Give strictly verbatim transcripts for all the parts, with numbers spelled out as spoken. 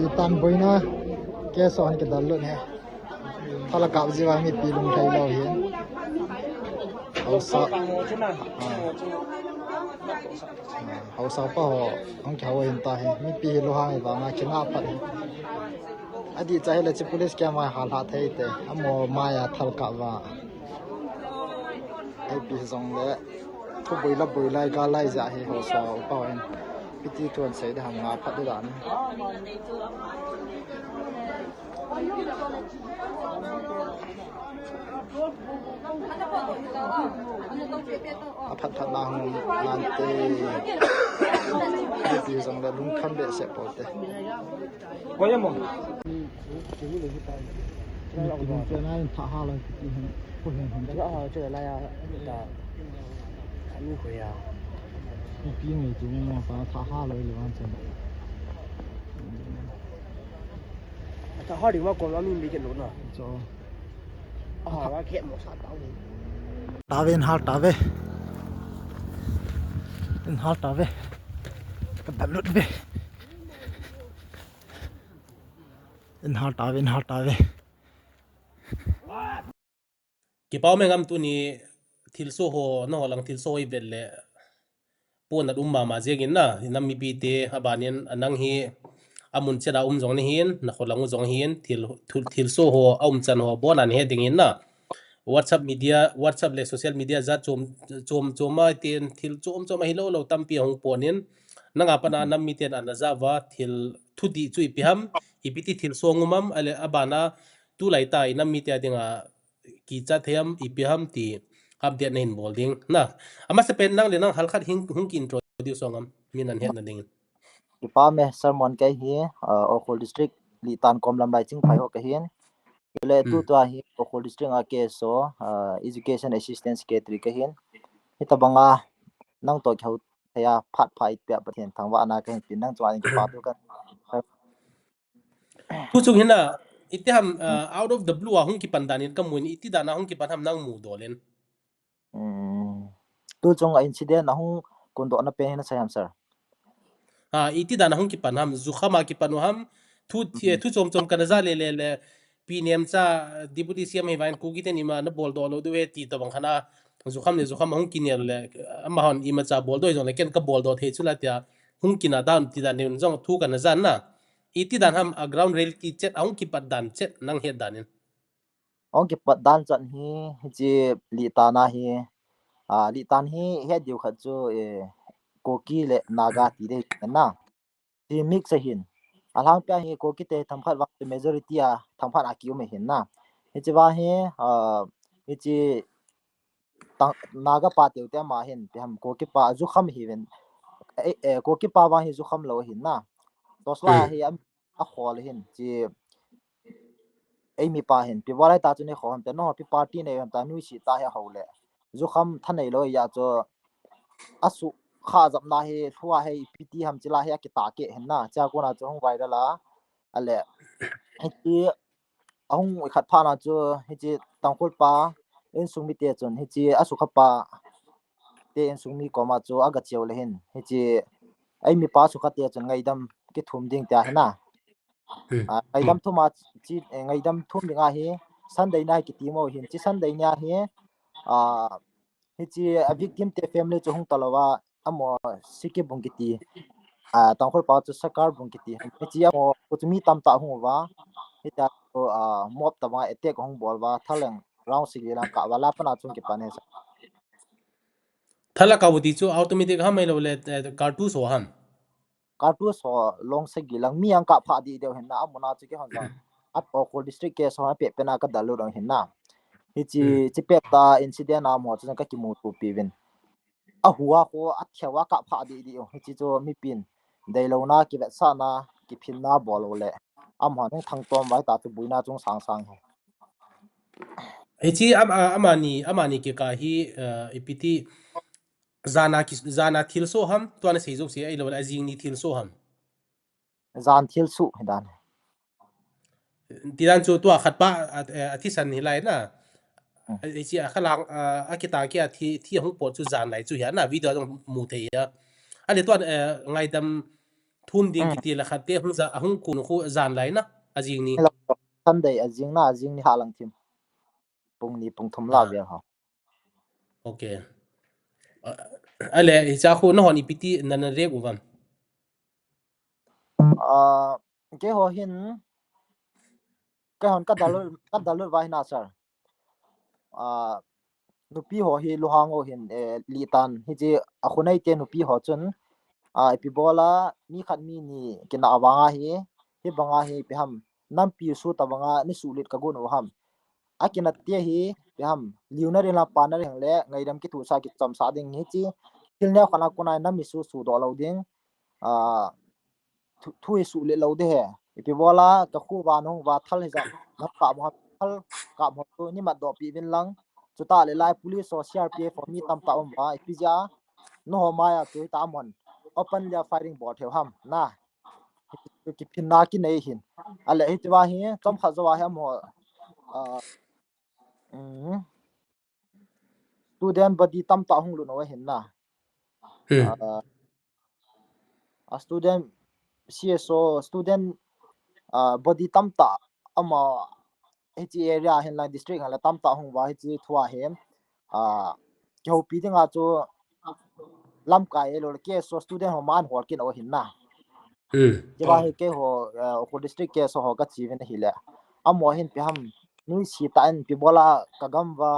Litan boina, keso han kidal lut he. Thala kap jiu a mipi lung thei lou hi. Hausa. Ah. Ah, hausa pa ho, hung kihou hin ta hi. Mipi hi lunghang hi vang a kina phat hi. Adih cha hi le chi police kema hal ha thei te. Amo maya thal kap va. Ipi jong le. Thu boi la boi lai ga lai ja hi hausa upa in. Piti tuan sei de ham nga phat de dan. A phat phat na hung nan te. Piti jong le lung kham be se po te. Koya mo. Kiding chena in tha ha lai kiti hin, ko hin hin. Tha ha chena lai a, ta, ani koya. Kiti ngai chena ma pa tha ha lai le wan chena. Tha ha ding ma ko la mi mi ke lo na. Cho. A ha wa ke mo sa ta ni. Tave in hal tave. In hal tave. Ka dalut ve. In hal tave, in hal tave. Kipa um e ngam tuni thilsoh ho, nangho lang thilsoh ho i vet le. Pon nat um mama jeng in na, i nam mipi te, a ban in, a nang hi, a mun chet a um jong nahin, na kho lang u jong hin, thil, thil, thilsoh ho, a um chan ho, bon a nahe ding in na. WhatsApp media, WhatsApp le social media jat chom, chom, chom a tin, thil chom, chom a hi lo lo tampi a hung pon in, nang a pat a nam miten ana ja uva, thil thudih chu ipi ham, ipi ti thilsoh um am, a le a ban a, tulai ta i nam mite a ding a, kichat thei am, ipi ham ti update nahin bol ding. Na, a masa pen nang le nang halkhat hing, hung ki introduce song am, min an het na ding. Kipa me sermon kei hi, uh, Ukhrul District, Litan kom lam lai Chingphai ho kahin. Ile tu tua hi Ukhrul District a keso, uh, Education Assistant Secretary kahin. Hitabanga nang to kihou thei a phat pha i pia Pathen thangvahna kahin pin nang chunga kipa thu kan. Thu chung hin a, iti ham, uh, out of the blue a hung kipan dan in ka mu in, iti dan a hung kipan ham nang mu dol in. Hmm. Tu chung a incident a hung kun doh na pen hin a sai ham, sir. Ha, iti dan a hung kipan ham, jukham a kipan u ham, thu, thu chom chom kana ja le le le, Pi Nemcha, Deputy C M hi vang Kuki ten ima na bol doh lou diu he ti tabang khan a, jukham le jukham a hung kinel le, amahon imacha bol doh jong le ken ka bol doh thei chu la tia, hung kina dan ti dan in jong thu kana ja na. Iti dan ham a ground reality chet a hung kipat dan chet nang het dan in. Hung kipat dan chan hi, hichi Litan a hi, a, Litan hi het diu khat chu, eh, Kuki le Naga ti dei na. Ti mix ahin. A lhangpia hi Kuki te themkhat vang chu majority a themkhat a ki um ahin na. Hichi vang hi, a, hichi tang, Naga pa teu te ama hin, ti ham Kuki pa jukham hi ven. Eh, eh, Kuki pa vang hi jukham lou ahin na. Tosla hi am, a khol ahin, chi, ei mipa hin, pi valai ta chu ni khol ham te no, pi party nei ham ta, nuisi ta hi a ho le. Jukham thanei lou ya chu, a su kha jap na hi, lhua hi, ipi ti ham chi la hi a kita ke hin na, chia kona chu hung viral a, a le. Hichi, a hung i khat pha na chu, hichi Tangkhul pa, insung mite chun, hichi a sukha pa, te insung mi koma chu a ga cheu le hin, hichi, ei mipa sukha te chun ngaidam kithum ding tia hi na. Hmm. Ah, ngaidam thum a chi, eh, ngaidam thum ding a hi, Sunday na hi kiti mo hin, chi Sunday nia hi, ah, hichi a victim te family chu hung ta lou a, amo Siki bung kiti, ah, Tangkhul pa chu Sakar bung kiti, hichi amo, chu mi tamtah hung uva, hitia chu, ah, mob tama attack hung bol uva, thaleng round sagi lang kah uva, la pana chung kipan e sa. Thala kah u ti chu automatic ham ahilou le, eh, cartridge ho ham? Cartridge ho long sagi lang mi ang kah phah dih deu hin na, amuna chu kihon jong. A Ukhrul district case ho a peh pena ka dal lut dong hin na. Hichi, hmm, chi pet ta incident a mo chu ka kimu tu pi vin. A hua kho, a theu a kah phah dih dih u. Hichi chu mipin deilouna, kivetsahna, kiphinna bol u le. Amahon hung thangtom vai ta chu buina chung sang sang hi. Hichi am, a, amani, amani kikah hi, eh, ipi ti, jana ki, jana thilsoh ham, tua na sei jouse ahilou le, ajing ni thilsoh ham. Jan thilsoh hi dan. Ti dan chu tua khat pa, a, a, a thisan hi lai na. Hmm. A, hichi a khalang, a, a kita kia thi, thi hung pot chu jan lai chu hi a na, video jong mu thei a. Ale tua, eh, ngaidam thum ding kiti la khat te hung ja, hung kun khu jan lai na, ajing ni. Sunday ajing na, ajing ni halang thim. Pung ni pung thum la vel ho. Okay. Ale, hicha khu nahon ipi ti nana rek uvam? Ah, keiho hin, keihon ka download, ka download vai na sir. Ah, nupi ho hi luhang ho hin, eh, litan, hiche a khunai te nupi ho chun, ah, ipi bola, mi khat mi ni kina avanga hi, hi banga hi ipi ham, nampi su ta banga ni sulit ka gun u ham. Akina te hi, ipi ham, liuna rin la pa na rin le, ngaidam kithusa kichomsa ding hiche, thil neo khana kunai nam mi su su do lo ding, ah, thu, thu hi suh le lo de he. Ipi bola ka khu va nung va thal hi ja, nam ka mo thal ka mo tu ni mat do pi vin lang. Chuta le lai police ho C R P F ho mi tam ta um va, ipi ja, no ho maya chu ta mon. Open le firing bol theu ham, na. Ki phin na ki nei hin. Ale hi ti va hi, chom khat jo va hi mo, ah, um, student body tam ta hung lut no hin na. Hmm. Ah, a student, C S O, student, ah, body tam ta ama hiche area hin la district hin la tam ta hung va hiche thua hin, ah, kihoupi dinga chu lamkai lo le K S O student ho man hol kin o hin na. Hmm. Ke ba hi keiho, ah, Ukhrul district K S O ho ka chi vin hi le. Amo hin ipi ham nuisi ta in ipi bola ka gam va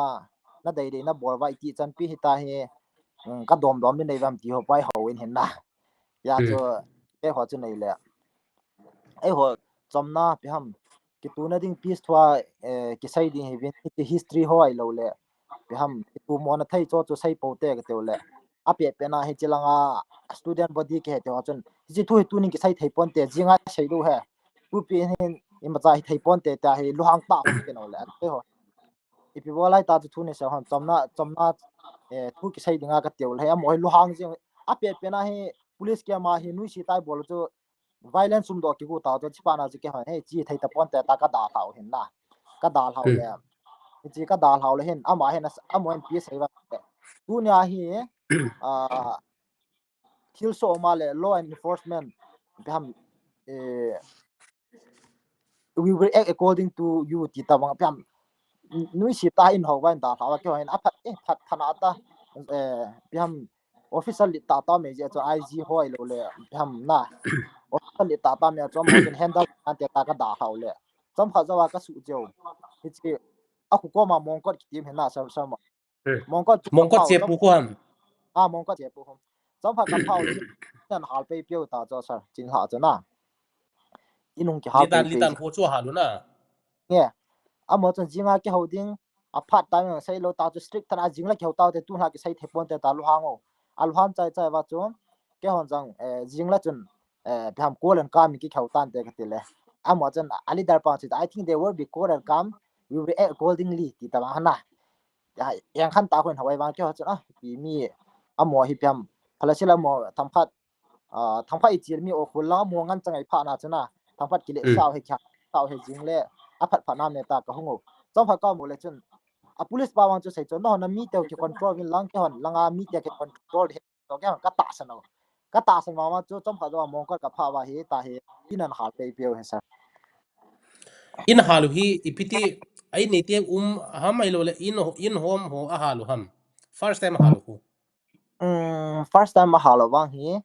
na dei dei na bol va iti chan pi hi ta hi. Hmm, ka dom dom ni nei vam ti ho pai ho in hin na. Ya chu, eh, ho chu nei le. Eh, ho chomna ipi ham. Kituna ding peace thua, eh, kisei ding hi vin, hiche history ho ai lo le. Ipi ham, kitu mo na thei cho chu sei po te ka teu le. A pe pe na hiche langa student body ke he te ho chun. Hiche thu hi tunin kisei thei pon te, jinga sei du he. Tu pi hin, imacha hi thei pon te, ta hi luhang ta ho ke no le. Eh, ho. Ipi bo lai ta chu thu ni sa hon chomna, chomna, eh, thu kisei dinga ka teu le, amo hi luhang jing, a pe pe na hi police ke ma hi nuisi tai bol chu violence sum do ki gu ta chu chi pa na chu ke hon, he, chi thei ta pon te ta ka da hlau hin na. Ka da hlau le. Chi ka da hlau le hin, ama hin, amo hin pi sei va. Tu nia hi, ah, thil so ma le law enforcement, ipi ham, eh, we will act according to you ti ta bang, ipi ham, nuisi ta in ho vai da hlau ke ho hin a phat, eh, phat thana ta, eh, ipi ham, official li ta ta me je chu I G ho ai lo le, ipi ham na. Official li ta ta me chu mo chun handle an te ta ka da hlau le. Chom khat jo va ka su jeu. Hiche, a khu ko ma mong kot ki tim hin na sa, sa ma. Hmm. Mongkot chu Mongkot ka phao che chom pu khu ham. Ah, Mongkot che pu khu. Chom khat ka phao le, nan hal pei piu ta cho sir, chin ha cho na. Inung ki hal Litan, pei pei. Litan khu chu hal u na. Nge. Amo chun jinga kihou ding, a phat time sei lo ta chu strict than a jing la kihou ta te tu la kisei thei pon te ta luhang o. A luhang chai chai va chu, keihon jang, eh, jing la chun, eh, ipi ham call and calm ki kihou tan te ka ti le. Amo chun a leader pa chu, "I think they will be call and calm. We will act accordingly," ti ta bang hana. Ya, yang khan ta khun hawai vang kyo chun, ah, pi mi, amo hi ipi ham, phala sila mo, thangphat, ah, thangphat i chil mi o khul la mo ngan changai pha na chun a, thangphat kile Hmm. sao he kya, sao he jing le, a phat phat nam ne ta ka hung o. Chom khat ka mo le chun, a police pa vang chu sei chun, no, na mi teu ki control vin lang ke hon, langa mi teu ki control he, to ke hon ka ta sa no. Ka ta sa ma ma chu chom khat jo Mongkot ka pha va hi ta hi, inan hal pei piu he sa. In hal u hi, ipi ti, ai nei te um, ham ai lo le, in, in home ho a hal u ham. First time a hal u khu. Um, first time a hal u vang hi,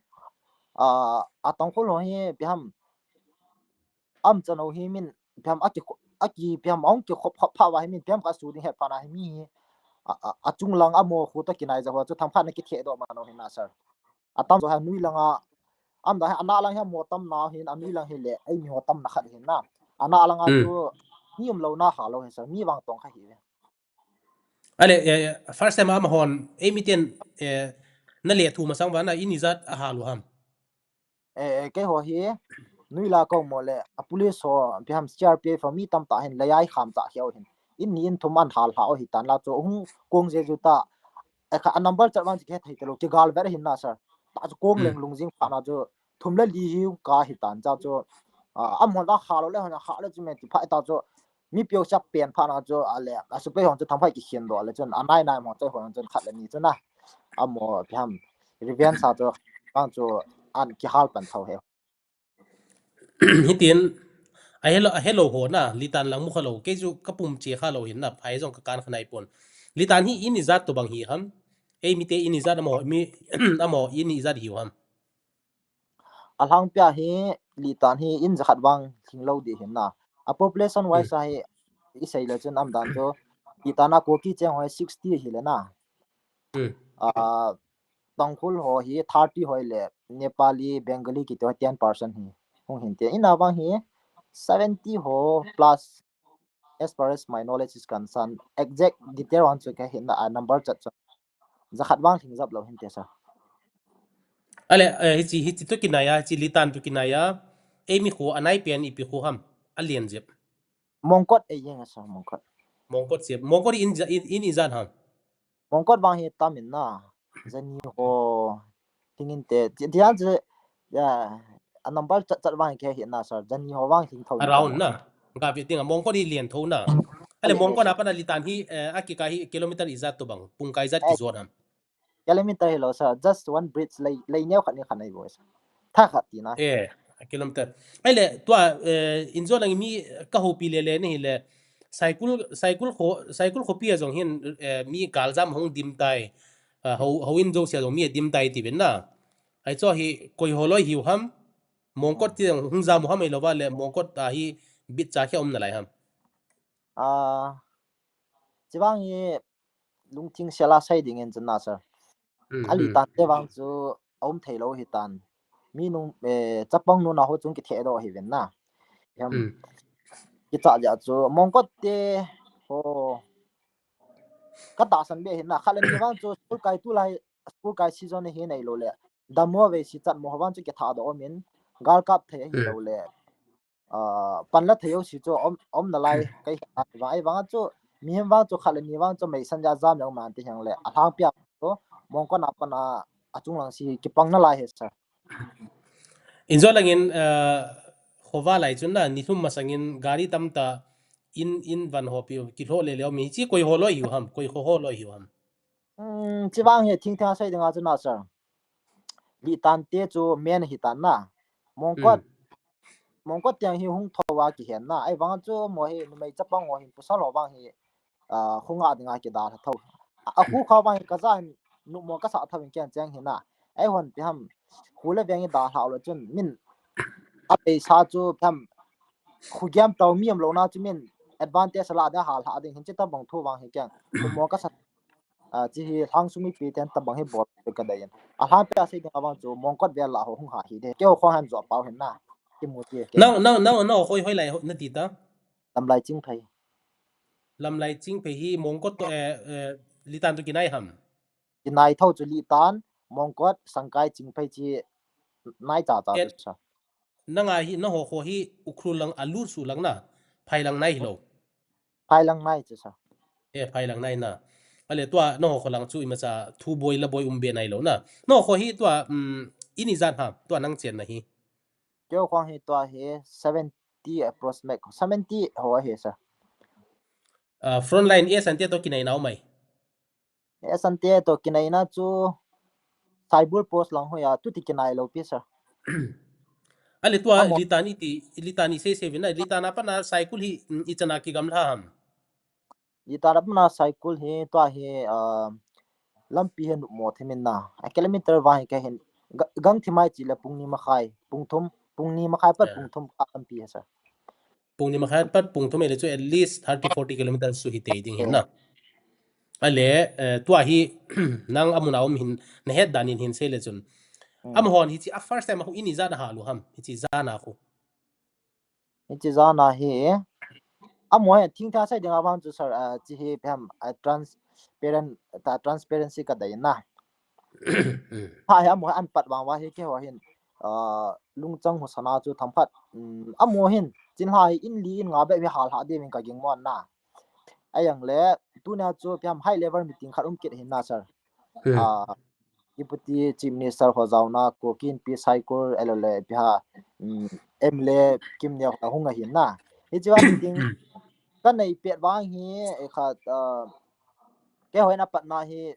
ah, a tong khul ho hi, ipi ham, am chan ho hi min, ipi ham, aki, aki, ipi ham, ong ki khop, khop pha va hi min, ipi ham ka su ding he pha na hi mi hi, a, a, a chung lang a mo khu ta kinai ja ho, chu thang pha na ki the do ma no hi na sir. A tam jo ha nui lang a, am da ha, a na lang ha mo tam na hin, a nui lang hi le, ai mi ho tam na khat hin na. A na lang a Hmm. chu, mi um lo na ha lo hin sir, mi vang tong kha hi. Ale, eh, first time a ma hon, ei mi ten, eh, na le thu ma sang va na in ijat a hal u ham. Eh, eh, kei ho hi, nui la ko mo le, a police ho, ipi ham C R P F mi tam ta hin, le ai kham ta hiau hin. In ni in thum an hal ha o hi tan la chu, hung kong je ju ta, eh, kha, a number chat vang chi ke thei te lo, ki gal ver hin na sir. Ta chu kong Hmm. leng lung jing pha na chu, thum le li hi ka hi tan cha chu, ah, am hon la ha lo le hon ha le chu me ti pha ta chu, mi piu sak pen pha na chu, a le, a su pe hon chu thang phai ki khin do le chun, a nai nai mo chu hon chun khat le ni chu na. Amo ipi ham, revenge sa chu, vang chu an kihal pan tho he. Hitin, a hello, a hello ho na, Litan lang mu kha lo, kei chu ka pum che kha lo hin na, phai jong ka kan kha nai pon. Litan hi in ijat to bang hi ham? Ei mite in ijat amo, mi, amo in ijat hi ham? A lhangpia hi Litan hi in jakhat vang hing lo di hin na. A population wise a hi i sei le chun am dan chu Litan a Kuki cheng ho hi sixty hi le na. Hmm. A Tangkhul ho hi thirty ho le Nepali, Bengali kiti ho ten percent hi hung hin te. In a vang hi seventy ho plus as far as my knowledge is concerned. Exact detail vang chu ka hin na a number chat chu. Jakhat vang hing jap lo hin te sa. Ale, eh, hichi, hichi to kinai a, hichi Litan to kinai a. Ei mi kho anai pen ipi kho ham. A lian jep. Mongkot ei jeng a sa, Mongkot. Mongkot jep. Mongkot in, in, in ijat ham? Mongkot vang hi tam in na. Jani ho. Hing in te. Ti, ti an je, ya, a number chat chat vang ke hi na sa. Jani ho vang hing tho. Around na. Ka vi ting a Mongkot hi lian tho na. Ale Mongkot na pa na Litan hi, eh, a kika hi kilometer ijat to bang. Pung kai jat ki jot ham? Kilometer hi lo sa, just one bridge lei, lei neo khat ni khat nei bo sa. Tha khat ti na. Eh, kilometer. Ai le, tua, eh, in jo lang mi ka ho pi le le ni hi le. Saikul, Saikul kho, Saikul kho pi a jong hin, eh, mi kal jam hong dim tai. Eh, ho, ho in jo sia jong mi dim tai ti ben na. Ai cho hi koi ho loi hiu ham. Mongkot ti jong hung jam ham ai lo va le, Mongkot ta hi bit cha khe om na lai ham. Ah, chi vang hi lungthim sela sai ding in chun na sa. Hmm, a Litan te vang chu a um thei lo hi tan. Mi nung, eh, chapang nu na ho chung ki the do hi ven na. Hem. Hmm. Ki cha ja chu Mongkot te ho ka ta san be hi na kha le ni vang chu school kai tu lai school kai season hi nei lo le. Damo ve si chat mo vang chu ki tha do min gal kap thei hi lo le. Ah, pan la thei si chu om, om na lai kai hi na vang ai vang chu mi hem vang chu kha le ni vang chu mei san ja jam jong man ti hang le. A lhangpia chu Mongkot na pan a, a chung lang si ki pang na lai he sa. In jo lang in, ah, kho va lai chun na ni thum ma sang in gari tam ta in, in van ho pi ki lo le le mi chi koi ho loi hiu ham, koi kho ho loi hiu ham. Hmm, chi vang hi thing thang sai ding a chu na sa. Litan te chu men hi tan na. Mongkot. Hmm. Mongkot tiang hi hung tho a ki hen na. Ai vang chu mo hi numei chapang ho hin pasal ho vang hi, ah, hung a ding a ki da tho. A, a khu kha vang hi ka ja hin nu mo ka sa tho in kian cheng hi na. Ai hon pi ham. Khu le veng i da hlau le chun min a peisa chu pi ham. Khu giam tau mi am lo na chu min advantage la da hal ha ding hin chi ta bang thu vang hi kiang. Khu mo ka sa A, chi hi lhang sung mipi ten tabang hi bol ka dei in. A lhangpia sei ding a vang chu Mongkot vel la ho hung ha hi de. Kei ho khong han jo pau hin na. Ki mu ti ke. Nang, nang, nang, nang hoi, hoi lai ho, na ti ta? Lamlai Chingphei. Lamlai Chingphei hi Mongkot to, eh, eh, Litan to kinai ham? Kinai tho chu Litan, Mongkot, Sangkai, Chingphei chi nai cha cha. Eh, chu sa. Nang a hi, na ho kho hi Ukhrul lang a lut su lang na, phai lang nai hi lo. Phai lang nai chu sa. Eh, phai lang nai na. Ale tua, na ho kho lang chu ima cha thu boi la boi um be nai lo na. Na ho kho hi tua, um, in ijat ham, tua nang chen na hi. Kei ho khong hi tua hi seventy approximate, seventy ho hi sa. Ah, front line S and T to kinai nau mai. S and T to kinai na chu Saibul post lang ho ya, tu ti kinai lo pi sa. Ale tua Amo. Litan i ti, Litan i sei sei vin na, Litan a pa na Saikul hi, mm, i chana ki gam lha ham. Litan a pa na Saikul hi, tua hi, ah, lampi hi nu mo thimin na. A kilometer vang hi ka hin, ga-, gang thi mai chi le pung ni makhai, pung thum, pung ni makhai pat Yeah. pung thum ka lampi hi sa. Pung ni makhai pat pung thum ele chu at least thirty, forty kilometers chu hi tei ding hin na. Ale, eh, tua hi, nang amun a um hin, na het dan in hin sei le chun. Hmm. Amahon hichi a first time a khu in ijat a hal u ham, hichi jana khu. Hichi jana hi, amo hi, thing tha sai ding a vang chu sir, ah, chi hi pem, ah, transparent, ta transparency ka dei na. Hmm. Ha hi amo hi an pat vang va hi kei ho hin, ah, lungchang hu sana chu tham khat, um, amo hin, chin ha hi in li in nga be mi hal ha de min ka ging mon na. Ayang le, tunia chu pem high level meeting khat um kit hin na sir. Hmm. Ah, Deputy Chief Minister ho jaona, Kuki Inpi Saikul, elo le, pi ha, um, M L A Kim Neo ho hung a hin na. Hichi vang meeting, ka nei pet vang hi, eh, khat, ah, kei ho in a pat na hi,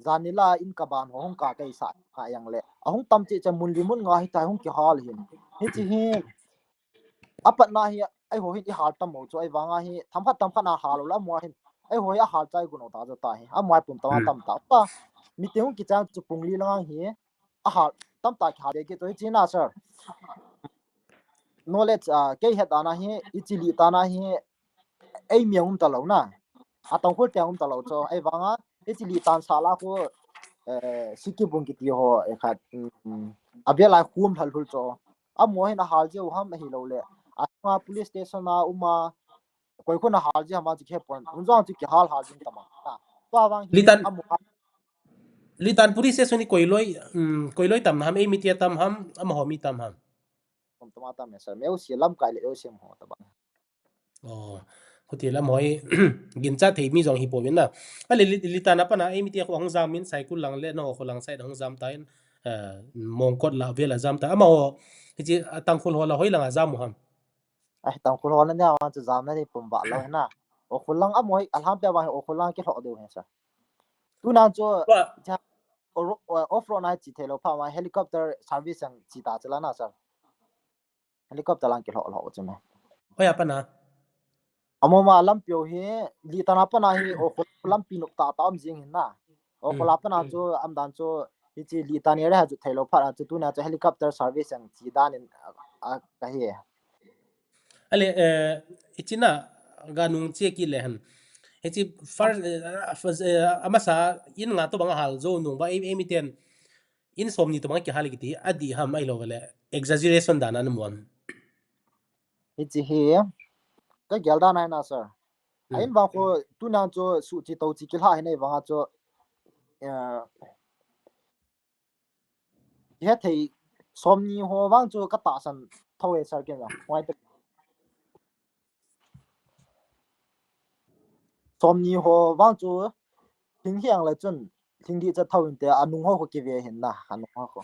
Janila in kaban ho hung ka kai sa nga yang le. Ahung tam che che mun li mun nga hi tai hung kihal hin. Hichi hi apatna hi eiho hin ihal tam mo chu ei vanga hi tam khat tam khat na hal la mo hin. Eiho hi ahal chai gun o ta jo ta hi. Amo ai pum tam tam ta. Pa mi te hung kichang chu pung li lang hi. Ahal tam ta kihal de ki to hi chi na sir. Knowledge a kei het ana hi ichi li ta na hi ei mi um ta lo na. A tong khul te um ta lo cho ei vanga ichi li tan sa la ko eh siki bung kiti ho e khat a bia lai khum hal hul cho. Amo hin ahal je u ham hi lo le. A nga police station a uma koi khun ahal je ham a chi khe pon. Un jong chi kihal hal jing ta ma. Pa vang hi Litan amo Litan police station ni koi loi um, koi loi tam ham ei mi te tam ham amaho mi tam ham. Kom tama tam sir. Meu si lam kai le eu si mo ta ba. Oh, khuti lam hoi gincha thei mi jong hi po vin na. Ale Litan apana ei mi te ko hung jam min Saikul lang le no ko lang sai hung jam ta in. Mongkot la vela jam ta amaho. Hichi Tangkhul ho la hoi lang a jam u ham. Ai Tangkhul ho na nia chu jam na ni pum ba lo na. O khulang amo hi alham pe ba o khulang ki hlo deu he sir. Tu nan chu off road na chi thei lo pha ma helicopter service ang chi ta chala na sir. Helicopter lang ki hlo hlo chu na. Hoi apana. Amo ma lampi o hi Litan apana hi o khu lampi nup ta ta um jing hin na. O khu la pana chu am dan chu hichi Litan area chu thei lo pha chu tu na chu helicopter service ang chi dan in a ka hi. Ale eh ichina ga nung che ki le han. Hichi first amasa in nga to bang hal jo nung ba ei mi ten in som ni to bang ki hal ki ti a di ham ai lo le exaggeration dan an muam. Hichi hi ka gel dan ai na sir. A in bang ko tu na chu su chi to chi ki hla hi nei bang a chu eh he thei som ni ho vang chu ka ta san tho e sir ken la. Wai te som ni ho vang chu thing hiang le chun thing di cha tho in te anung ho ko ki ve hin na anung ho ko.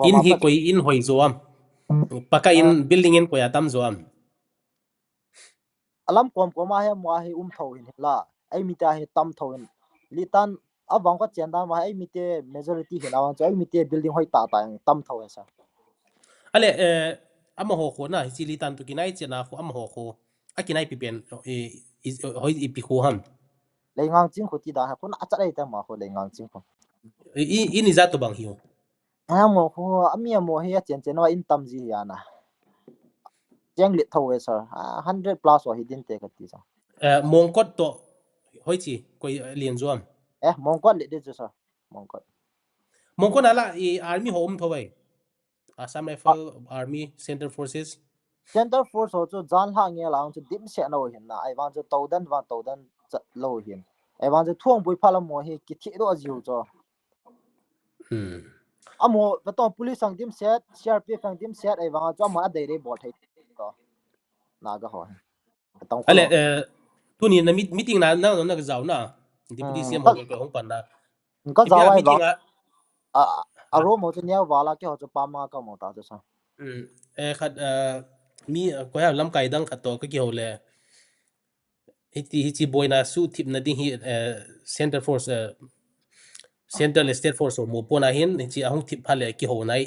In hi koi in hoi zo am. Paka in building in koi atam zo am. Alam kom kom a he mo a he um tho hin la. Ei mi ta he tam tho hin. Litan a vang ko chen da ma ei mi te majority hin a vang chu ei mi te building hoi ta ta tam tho he sa. Ale eh amaho kho na hi chi Litan tu kinai chen a kho amaho kho. A kinai pi pen eh hoi ipi kho ham. Leingang ching kho ti da ha kho na a cha lei ta ma kho Leingang ching kho. I i ni za to bang hi. Amo khu ami amo hi a chen chen wa in tam ji hi ana. Cheng le tho e sir. Hundred plus wa hi din te ka ti sa. Eh Mongkot to hoi chi koi lien zuam. Eh Mongkot le de chu sir. Mongkot. Mongkot ala i army ho um tho bai. Assam Rifle Army Central Forces. Central Force ho chu jan ha nge la chu dim se no hin na. Ai vang chu to dan vang to dan lo hin. Ai vang chu thuang bui pha la mo hi ki thi do a jiu chu. Hmm. Amo, ka tong police ang dim set, C R P F ang dim set, ai vang chu amo a dei dei bol thei to. Naga ho. Ka tong Ale eh tuni na meeting na na na zau na. Deputy C M ho ko hong pan na. Ka zau ai ba. A a ro mo chu nia wala ke ho chu pa ma ka mo ta chu sa. Hmm. Eh khat eh mi ko ya lam kai dang khat to ka ki ho le. Hiti hichi boina su thip na ding hi eh, Central Force eh, Central State Force mo pona hin hichi ahung thip phale ki ho nai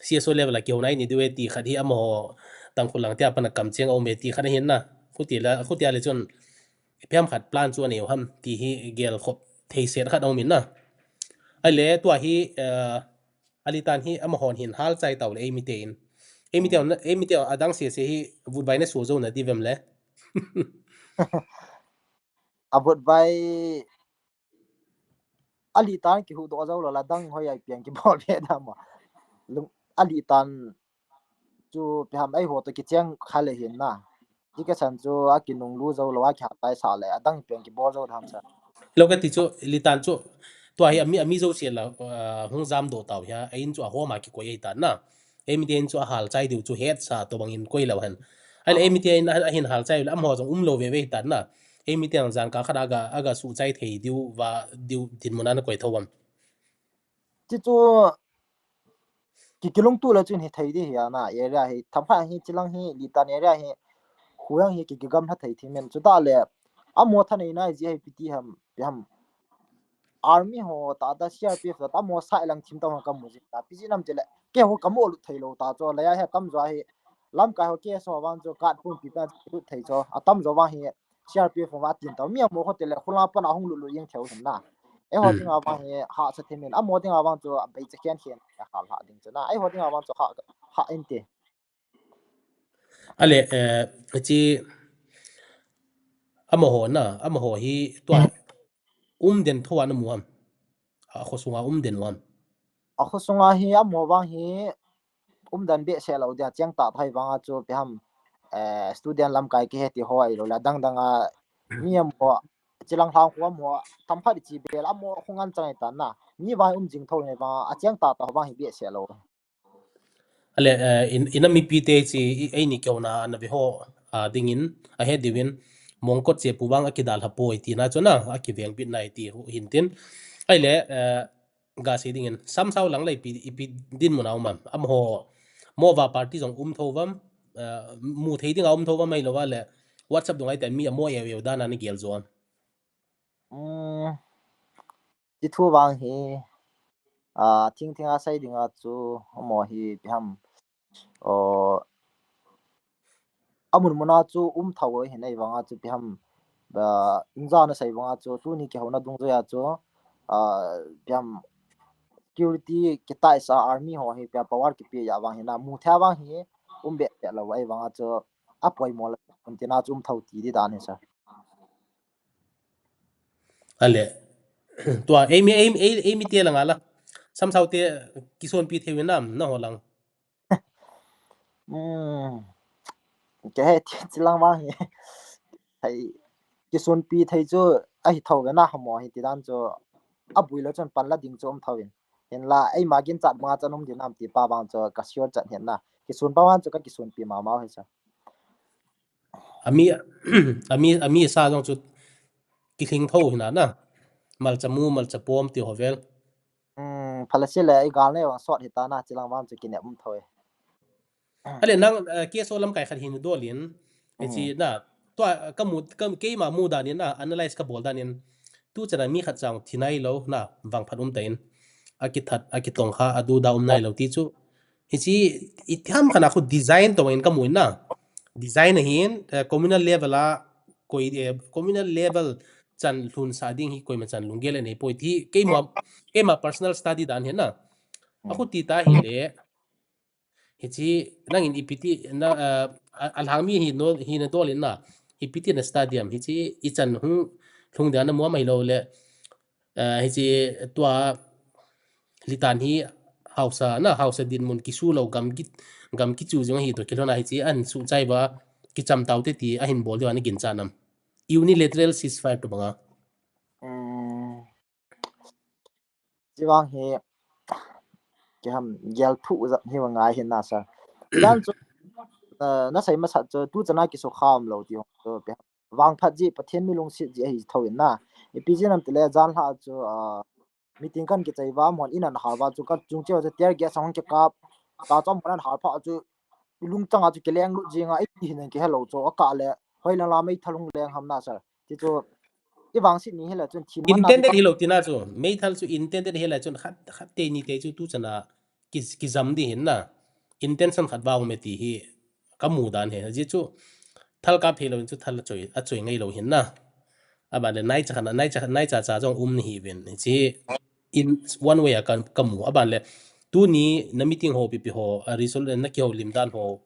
C S O level a ki ho nai ni diu e ti khat hi amaho Tangkhul lang te apana kam cheng a um e ti khat hin na khuti la khuti ale chun ipi ham khat plan chu anei u ham ti hi gel khop thei set khat a um in na ale tua hi eh, Alitan hi amahon hin hal chai tau le ei mi te in ei mi te ei mi te adang se se hi vut vai na su zo na di vem le a vut vai Alitan ki hu do zo lo la dang hoi ai piang ki bol be da ma Alitan chu pi ham ai ho to ki cheng kha le hin na Ti ka san chu a kinung lu zo lo a kha tai sa le a dang piang ki bol zo tham sa. Lo ka ti chu Litan chu tua hi ami ami zo sia la hung jam do tau hia a in chu a homa ki koi ai ta na. Ei mi te in chu a hal chai diu chu het sa to bang in koi lo han. Ai le ei mi te in a hin hal chai le am ho jong um lo ve ve ta na. Ei mi te ang jang ka kha da ga aga su chai thei diu va diu din mun an koi tho bam. Ti chu ki kilung tu la chun hi thei di hi ana area hi tham kha hi chilang hi Litan area hi huyang hi ki gam ha thei thi men chu ta le a mo tha nei na ji hi piti ham pi ham army ho tah tah, C R P F tah tah, amaho side lang thim tah ho kamu jing ta. Ipi jeh ham itile keiho kamu lut thei lou ta chu, laiya hi atamjo hi lamkai ho case ho vang chu card pumpi pa lut thei chu, atamjo vang hi C R P F ho vang atin ta. Mi amaho ho tile khula pana hung lut lut jeng thei u hin na. Eiho Hmm. dinga vang hi hahsa thei in, amaho dinga vang chu abei cha khen khen, hal ha ding chu na. Eiho dinga vang chu ha, ha inte. Ale, eh, chi amaho na, amaho hi tua umden thou a namu ham? Akhosunga umden u ham? Akhosunga hi amaho vang hi umden behseh lou dia, cheng tah tah vang a chu ipi ham, eh, student lamkai kihe ti ho ahilou le adang dang a mi amaho, chilang lhang khu amaho, tam khat ichi bel amaho khung an chang itan na. Mi vang um jing thou nei vang a, acheng tah tah vang hi behseh lou. Ale, eh, in, ina mipi te chi, i, eini kihouna ana ve ho, a, dingin, ahet diuvin, mongkot chepu vang akidalha poi tina chu na, akiveng bit nai ti hu hin tin. Ahile, eh, ga sei dingin, Samsao lang le ipi, ipi dinmun a um am? Amaho, Mova party jong um thou vam, eh, mu thei dinga um thou vam ahilou va le, WhatsApp dunga ite mi amo eu eu dan a nagel jo am? Um, chi thu vang hi, a, thing thing a sei dinga chu, amaho hi ipi ham, o, amun mun a chu um thou ahin, ahivang a chu ipi ham, a, inja na sei vang a chu, tuni kihouna dungjuia chu, a, ipi ham, security kitaisa army ho hi ipi ham power kipe a vang hi na, mu thei a vang hi um behseh lou, ahivang a chu apoimo lou, tina chu um thou ti di dan hi sir. Ale. Tua, eimi, eimi, ei, eimi te langa la. Samsao te kisonpi thei u nam, naho lang. Hmm. Ke he, ti, chilang vang hi. Thei, kisonpi thei chu ahi thou ve na, hamo hi ti dan chu. Abui lou chun pan la ding chu um thou in. Hinla, eima ginchat banga chan um di nam ti pa vang chu ka sure chat hin na. Kisun pa vang chu ka kisonpi mama hi sir. Ami, ami, ami sa jong chu kilhing thou hina na. Malcha mu, malcha pom ti ho vel. Hmm, phalasi le, i gal nei vang sot hita na, chilang vang chu kinep um thou e. Ale nang, eh, K S O lamkai khat hin dol in, e chi Hmm. na, tua, ka mu, ka, keima mu dan in na, analyze ka bol dan in, tu chana mi khat chang thi nai lou na, vang phat um ta in, akithat, akitong kha, adu da um nai lou ti chu, Hichi, i tham khana khu design to in ka mu in na. Design ahin, eh, communal level a, koi, eh, communal level chan lhun sa ding hi koima chan lunggel anei poi ti, keima, keima personal study dan hi na. A khu ti ta hile, hichi, nangin ipi ti, na, eh, a, a lhang mi hi no, hi na dol in na. Ipi ti na study am, hichi, i chan hung, lhung dan na mu am ahilou le, eh, hichi, tua, Litan hi hausa na, hausa dinmun kisu lou gam ki, gam kichu jing ahi to kilhona hichi an su chai va kicham tau te ti ahin bol diu ana ginchat nam. Unilateral ceasefire to banga. Hmm. Chi vang hi, kei ham gel thu jat hi vang ngai hin na sa. Dan chu, eh, na sei masat chu tu chana kisu kham lou ti hong chu pe vang phat ji, Pathen mi lungset ji ahi thou in na. Ipi jeh ham tile, jan lha chu, ah, meeting kan kichai va, amahon in an hal va chu, ka chung cheu chu tear gas ahung kikap. Ta chu amahon an hal pha chu, lungchang a chu kileng lut jing a, ipi hin an kihe lou chu, a kah le, hoi la la meithal hung leng ham na sir. Ti chu, i vangset ni hi la chun, thin man na intended hi lou tina chu, meithal chu intended hi la chun, khat, khat te ni te chu tu chana, ki, kijam di hin na, intention khat vang um e ti hi ka mu dan hi. Ajeh chu thal kap thei lou in chu thal a choi, a choi ngai lou hin na. Aban le nai cha khan, nai cha, nai cha cha jong um ni hi ven. Chi in one way a ka, ka mu. Aban le tuni na meeting ho pipi ho, a result na kihoulim dan ho.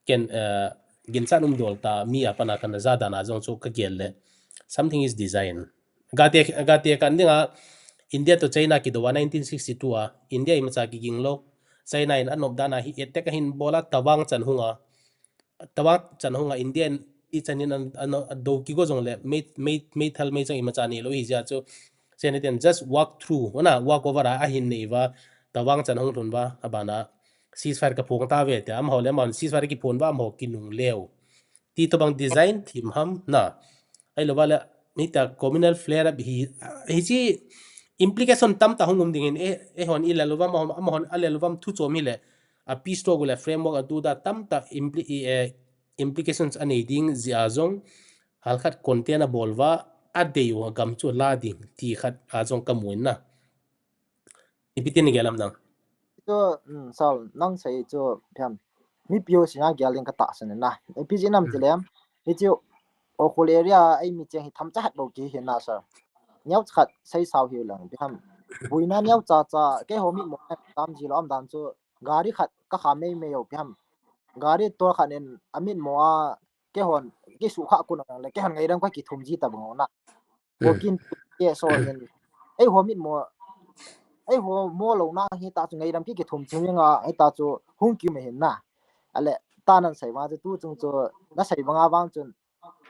Ken, eh, ginchat um dol ta mi a pana kana ja dan a jong chu ka gel le. Something is design. Gate, gate kan dinga India to China kido a nineteen sixty-two a, India imacha kiging lou. China in anop dan a hi attack ahin bol a, Tawang chan hunga. Tawang chan hunga India in ichan in an, an, an do kigo jong le, mei, mei, meithal meichang imacha nei lou hi jeh chu. China ten just walk through, na walk over a ahin nei va, Tawang chan hung lhun va, abana ceasefire ka phong ta ve tia, amaho le amahon ceasefire kiphon va, amaho kinung leu. Ti to bang design thim ham na. Ahilou va le, hitia communal flare up hi, hichi implication tamtah hung um ding in, eh, eihon i le lou vam, amahon, amahon a le lou vam thu chom hi le, a peace talk le framework a tu da tamtah impli-, i, eh, implications anei ding jeh a jong, halkhat content a bol va, adei u agam chu la ding ti khat a jong kamu in na. Ipi tin gel ham nang? Chu, um, Sal, nang sei chu phiam. Mipi ho sina gel ding katahsan in na. Ipi jeh ham tileh, hichu Ukhrul area a eimi cheng hi themcha khat bou kihi na sir. Neocha khat sei sao hiu lang, ipi ham. Buina neocha cha, keiho mitmo a tam ji lou, umdan chu gari khat kakha mei mei u, ipi ham. Gari tol khat in amitmo a, keihon, kei sukha kun a le, keihon ngaidam kakithum ji tabang u na. Kokin ke so hin. Eiho mitmo, eiho mo louna hi ta chu ngaidam kikithum chu nga, hita chu hung kium hin na. Ale, ta nang sei vang chu tu chung chu, na sei vang a vang chun,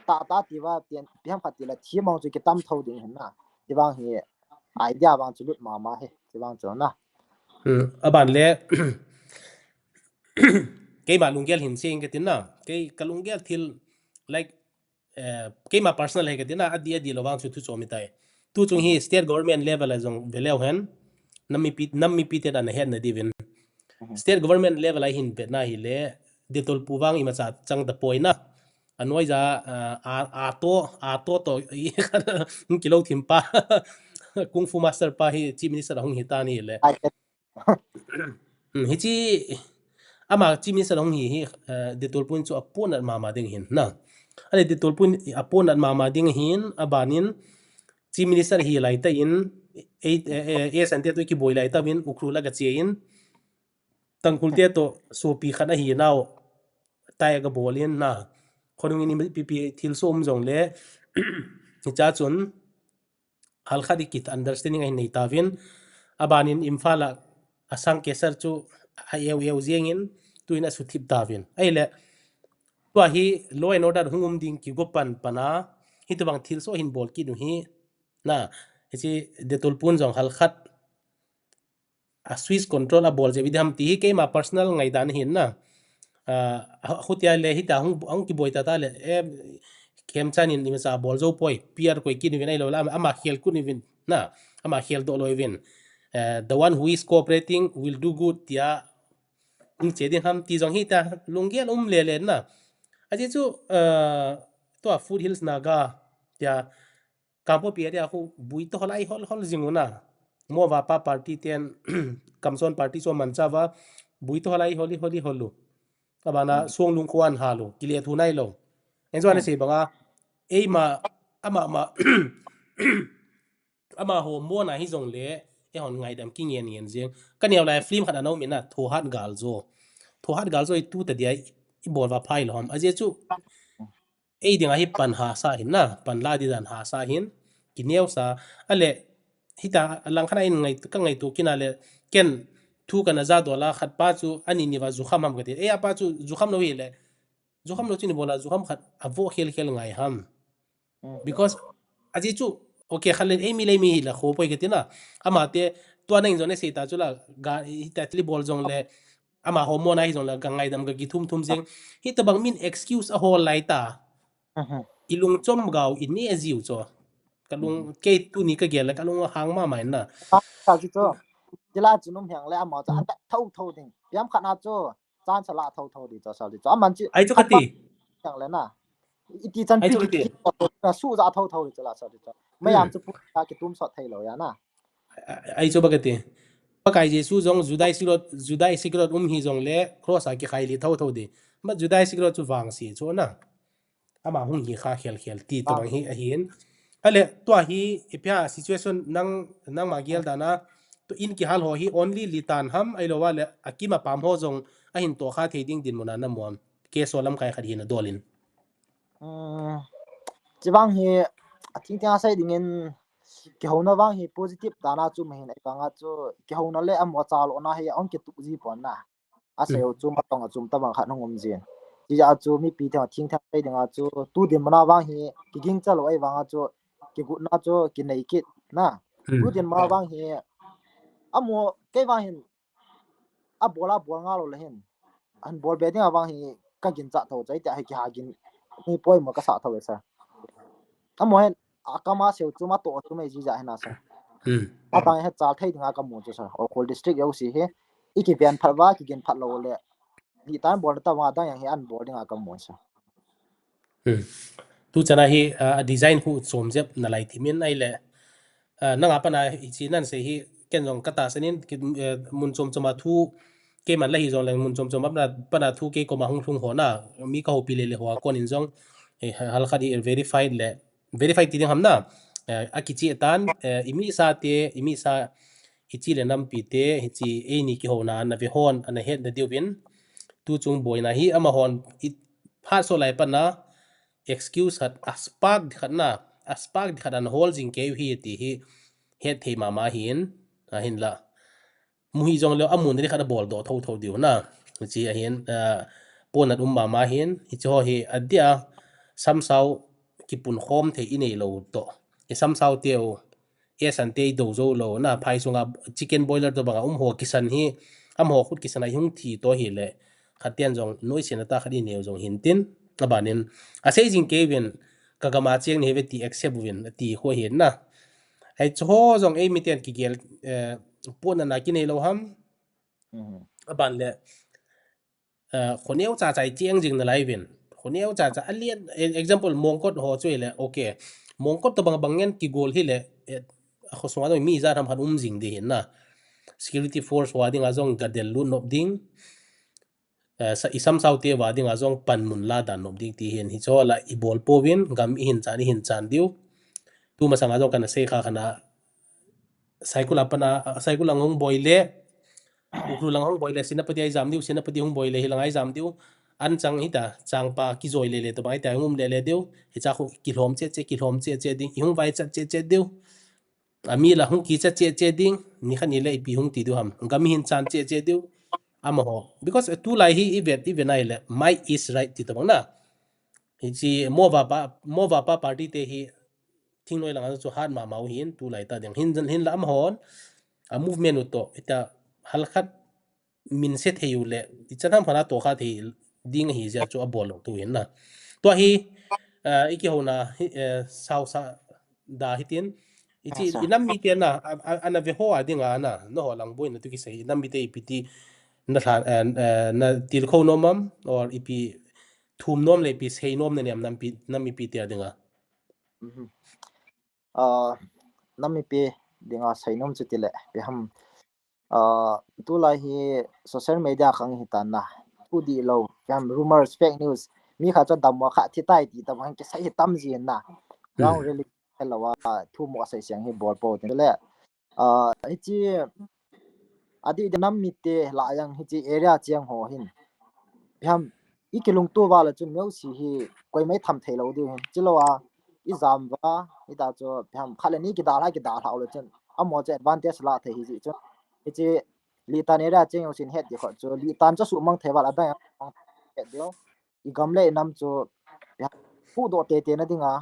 ta ta ti va, pian, ipi ham khat ti la, thi mang chu kitam tho ding hin na. Ti vang hi, idea vang chu lut mama hi, ti vang chu na. Hmm, aban le, keima lunggel hin sei ing katin na. Kei kalunggel thil, like, eh, keima personal hi katin na, adi, adi lou vang chu thu chom itai. Tu chung hi state government level a jong ve leu hen, nam mipi, nam mipi ten ana hetna diuvin. Mhm. State government level a hin vetna hile, Detol pu vang imacha chang tapoi na. Anoija, ah, a, a to, a to to, i, kilou thim pa, Kung Fu Master pa hi Chief Minister ahung hi tan hile. Ai, Hmm, hichi ama Chief Minister ahung hi hi, eh, Detol pun chu aponat mama ding hin na. Ale Detol pun aponat mama ding hin, abanin Chief Minister hi lai ta in, e, e, e, e sante to kiboi lai ta in, Ukhrul a gache in, Tangkhul te to sopi khat ahi nau, tai gabol in na. Khonung in ipi ipi thil so um jong le, hicha chun, halkhat i kit understanding ahin nei tauvin, abanin Imphal a asang kesar chu a eu eu jeng in, tuin asuthip tauvin. Ahile, tua hi law and order hung um ding kigo pan pan a, hitobang thil so hin bol kit u hi, na, hichi Detol pun jong halkhat, a switch control abol jeh u hi diham ti hi keima personal ngaidan ahin na. Ah, a, hutia le hita hung, hung kiboi ta ta le, eh, Khemchand in imacha abol jou poi, P R koi kit uvin ahilou le, ama, ama khel kit uvin na, ama khel doh lou uvin. Eh, the one who is cooperating will do good tia, hung che ding ham ti jong hita, lunggel um le le na. Ajeh chu, eh, tua Foothills Naga tia, Kangpokpi area khu bui to hol a ihol hol jing u na. Mo va pa party ten, Kamson party chu amancha va, bui to hol a ihol ihol ihol u. Abana Songlung khu an hal u, kile thu nailou. Enjo ana sei banga, eima, ama, ama, amaho mo na hijong le, eihon ngaidam kingen ngen jeng. Kaneo lai film khat ana um in na, Thohat Galjo. Thohat Galjo i tu ta dia, i bol va phai lou ham. Ajeh chu, ei dinga hi pan hahsa hin na, pan la di dan hahsa hin, kineo sa, ale, hita, langkhat a in ngai, ka ngaito kit na le, ken thu kana ja doh a khat pa chu, ani ni va jukham ham kati. Ei, apa chu jukham lou hile, jukham lou chu ni bola, jukham khat, avo khel khel ngai ham. Mm. Because, ajeh chu, okay, khat le, ei mi le mi hila, kho poi kati na, amate, tua nang jong ne sei ta chu la, ga, hita thil i bol jong le, amaho mo na hijong le, ga ngaidam ga kithum thum jeng. Hitobang min excuse ahol lai ta. Mhm. I lungchom gau, i ne jiu chu. Ka lung, mhm, kei tuni ka gel le, ka lung hang mama in na. Ta, ta chu chu. Jila chu num hiang le, amaho chu, mhm, ata tho tho ding. Piam khat na chu, chan sa la tho tho di chu, sa di chu. Aman chu, ai chu kati. Hiang le na. Iti chan ai chu kati. Ki, ki, na su ja tho tho di chu la, sa di chu. Mayam chu pu ta kitum sot thei lou ya na. Ai chu ba kati. Pakai Jesu jong Judas Iscariot, Judas Iscariot um hijong le cross a kikhai li tho tho di. Ma Judas Iscariot chu vangse chu na. Ama hung hi kha khel khel ti tobang hi ahin. Ale tua hi ipi a situation nang, nangma gel dan a, tu in kihal ho hi only Litan ham ahilou le akima pam ho jong ahin to kha thei ding dinmun a na mu am. Keso lamkai khat hi na dol in. Um, chubang hi, athing thing a sei ding in, kihouna vang hi positive dan a chu mahin, ahivang a chu, kihouna le amaho chalona hi, ahung kitu ji pon na. Asei u chu matong a chum tabang khat hung um jin. Chijeh a chu mipi theng a thing theng sei ding a chu, tu dinmun a vang hi, kiging cha lou ahivang a chu, kigotna chu, kinei kit na. Hmm. Tu dinmun a vang hi, amaho, kei vang hin, abol, abol nga lou le hin. Ahin bol be ding a vang hi ka ginchat tho, chai tia hi kiha gin hi poimo ka sa tho e sir. Amaho hin, akam a sei u chu mato chu mai jija hin a sir. Hmm. Abang hi chal thei ding a ka mu chu sir. Ukhrul district jouse hi. I kiven phat uva, kigin phat lou le. Litan bol ta uva dang jeng hi ahin bol ding a ka mu sir. Hmm. Tu chana hi, ah, a design khu chom jep nalai thimin ahile, ah, nanga pana hichi nan sei hi ken jong katahsan in, ki, eh, mun chom choma thu, keiman la hi jongleng mun chom choma pana, pana thu kei koma hung lhung ho na, mi kahoupi lele hoa konin jong, eh, halkhat hi verified le, verified ti ding ham na, eh, akicheh tan, eh, imisa te, imisa, hichi le nampi te, hichi eini kihouna ana ve hon, ana hetna diuvin, tu chung boina hi amahon, i, phat so lai pana, excuse khat, a spark khat na, a spark khat ana hol jing kei u hi ti hi, hetthei mama hin, ahinla. Mu hi jongleu, amun ding khat abol doh thotho diu na. Hichi ahin, ah, ponat um mama hin, hichi ho hi, adia, samsao kipunkhom thei inei lou toh. I samsao teu, e san te ido jou lou na, phai sunga chicken boiler tobanga um ho kisan hi, amaho khut kisan a ihung thi toh hile, khat tian jong noise na tah khat inei u jong hintin, abanin, asei jing keuvin, kagama cheng nahi ve ti accept uvin, ati khu ahin na. Hichi ho jong eimiten kigel, eh, ponat na kinei lou ham. Mhm. Aban le, eh, khoneo chacha i cheng jing nalai uvin. Khoneo chacha alian, eh, example, Mongkot ho chu ile, okay. Mongkot tobang bang ngen kigol hile, eh, akhosunga mi ijat ham khat um jing ding hin na. Security force ho dinga jong gadel lut nop ding. Eh, sa, i samsao te ho dinga jong panmun la dan nop ding ti hin hichi ho la ibol pouvin, gam ihin chan, ihin chan diu. Tu masanga jong kana sei kha khat na, Saikul a pana, Saikul lang hung boi le, Ukhrul lang hung boi le, Senapati a ijam diu, Senapati hung boi le, hilanga ijam diu, anchang hita, changpa kijoi lele tobang hita, hung um lele diu, hicha khu kilhom cheh cheh, kilhom cheh cheh ding, ihung vaichat cheh cheh diu. Ami la hung kichat cheh cheh ding, nikhat nile ipi hung ti diu ham. Gam ihin chan cheh cheh diu, amaho. Because, eh, tulai hi ivet, ivet nai le, might is right ti tobang na. Hichi mo vapa, mo vapa party te hi, thingnoi langa chu hat mama u hin, tulai tah ding. Hin, hinla amahon, a movement u toh, hita halkhat min se thei u le, ichan ham khat na tohkha thei ding ahi jeh a chu abol lou tu hin na. Tua hi, eh, ikihouna, hi, eh, sao sa da hitin, hichi, ah, sa, inam mite na, a, a, ana ve ho a dinga na, nangho lang boina tu kisei, inam mite ipi ti, na lha, eh, eh, na tilkhou nom am, or ipi thum nom le ipi sei nom na nem, nam pi, nam mipi te a dinga. Mhm. Ah, nam mipi dinga sei nom chu tile, ipi ham, ah, tulai hi social media khang hi tan na. Thu dihlou, ipi ham, rumors, fake news. Mi khat chu dammo khat thi tai ti tobang kisei hi tam jin na. Ground, hmm, reality helou a, thu mo sei seng hi bol pou tin le. Ah, hichi, adih dih nam mite lah a jong hichi area cheng ho hin. Ipi ham, ikilungto uva le chun mi jouse hi koima itham thei lou diu hin. Chulou a, ijam uva, hita chu, ipi ham, khat le ni kidalha, kidalha u le chun, amaho chu advantage la thei ahi jeh chun. Hichi, Litan area cheng jousen het ding khat chu, Litan chu suhmang thei uva le adang het diu. Igam le inam chu, ipi ham, huhdoh tei tei na dinga,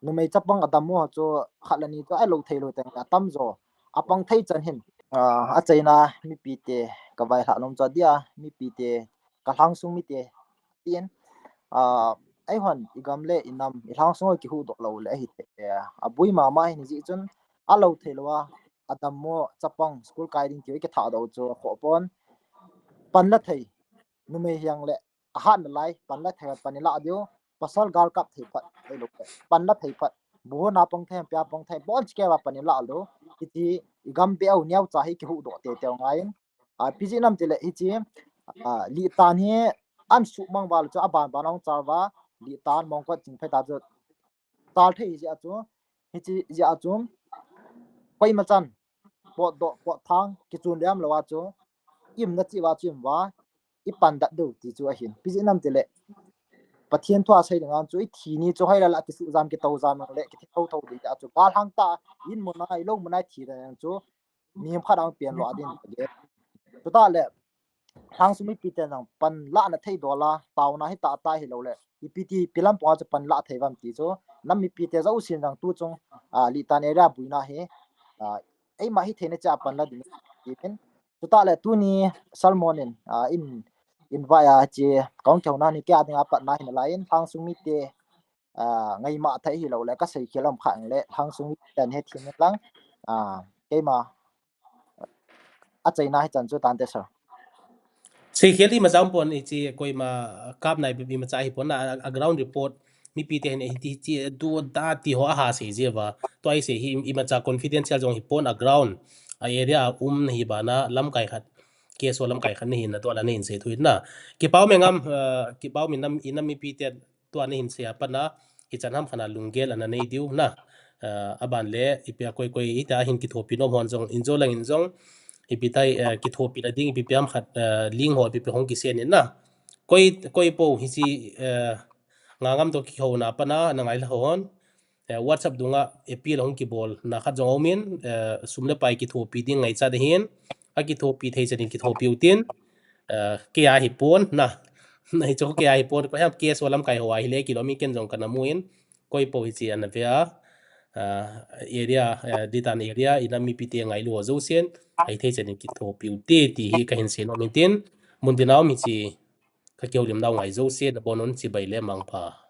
numei chapang adammo chu khat le ni chu ahilou thei lou teng le atam jo. Apang thei chan hin, ah, achaina mipite kavailhah nom chu adia, mipite kalhangsung mite tin, ah, eihon igam le inam, ilhangsung ho kihuhdoh lou le ahi te, aboi mama hin jeh chun alou thei lou a, adammo chapang school kai ding tiu ikithahdoh chu akhoh pon. Pan la thei, numei hijongle, ahat nalai, pan la thei pan ilah diu, pasal gal kap thei phat, ahilou le, pan la thei phat, bu hon a pang thei, pia pang thei, bonchikeu a pan ilah diu, hichi, igam beh u neocha hi kihuhdoh tei tei u ngai in, ah, ipi jeh ham tile, hichi, ah, Litan hi, an suhmang uva le chu, aban ban ahung chal uva, Litan Mongkot Chingphei ta chu, chal thei jeh a chu, hichi jeh a chu, koima chan, potdoh, potthang, kichun liam lou a chu, ium na cheh uva chu ium uva, ipan dat diu ti chu ahin. Ipi jeh ham tile, Pathen thu a sei ding a chu, ithi ni chu hoilai a kisuh jam, kitou jam le, kithi thotho ding a chu, galhang tah, in mun a, ilou mun a ithi ding chu, mihem khat ahung pen lou a din. Chutah le, lhangsung mipite nang pan lahna thei dol a, taona hi tah tah hilou le, ipi ti, ipi lampang a chu pan lah thei uvam ti chu, nam mipite jousen nang tu chung, ah, Litan area boina hi, ah, eima hitheina cheh a pan la ding tin. Chutah le tuni sermon in, ah, in, invite a hichi, kahung kihouna hi kei a dinga patna hi nalai in, lhangsung mite, ah, ngaima thei hilou le, kasei khel um kha le, lhangsung mite hethem in lang, ah, keima, achaina hichan chu tante sir. Seikhel imacha um pon, hichi koima kap nai bep imacha hi pon na, a, a ground report mipi te hin hiti, hiti, do that ti ho aha sei jeh uva. Tua hi sei hi imacha confidential jong hipon a ground, a area a um nahi bana lamkai khat, K S O lamkai khat nahi na tua la nahin sei thu in na. Kipa ume ngam, eh, kipa ume nam, inam mipi te tua nahin sei a pat na, ichan ham khat a lunggel ana nei diu na. Eh, aban le, ipi a koi koi hita hin kithopi nom hon jong, injo lang in jong, ipi tai, eh, kithopi na ding, ipi pi ham khat, eh, link ho, ipi pi hong kisend in na. Koi, koi po hichi, eh, nga ngam to kihouna pat na, na ngai la hon. Eh, WhatsApp dunga appeal hong kibol na khat jong umin, eh, sum le pai kithopi ding ngaicha ding hin, a kithopi thei chan in kithopi utin, eh, kei a hipon na, na hichu kei a hipon, koi ham K S O lamkai ho a hile kilom in ken jong kana mu in, koi po hichi ana ve a, eh, area, eh, ditan area, inam mipi te ngailu ho jousen, ahithei chan in kithopi ute ti hi kahin sei nom in tin, mun tina um hichi, ka kihoulim nau ngai jouse, nabon un chibai le mangpha.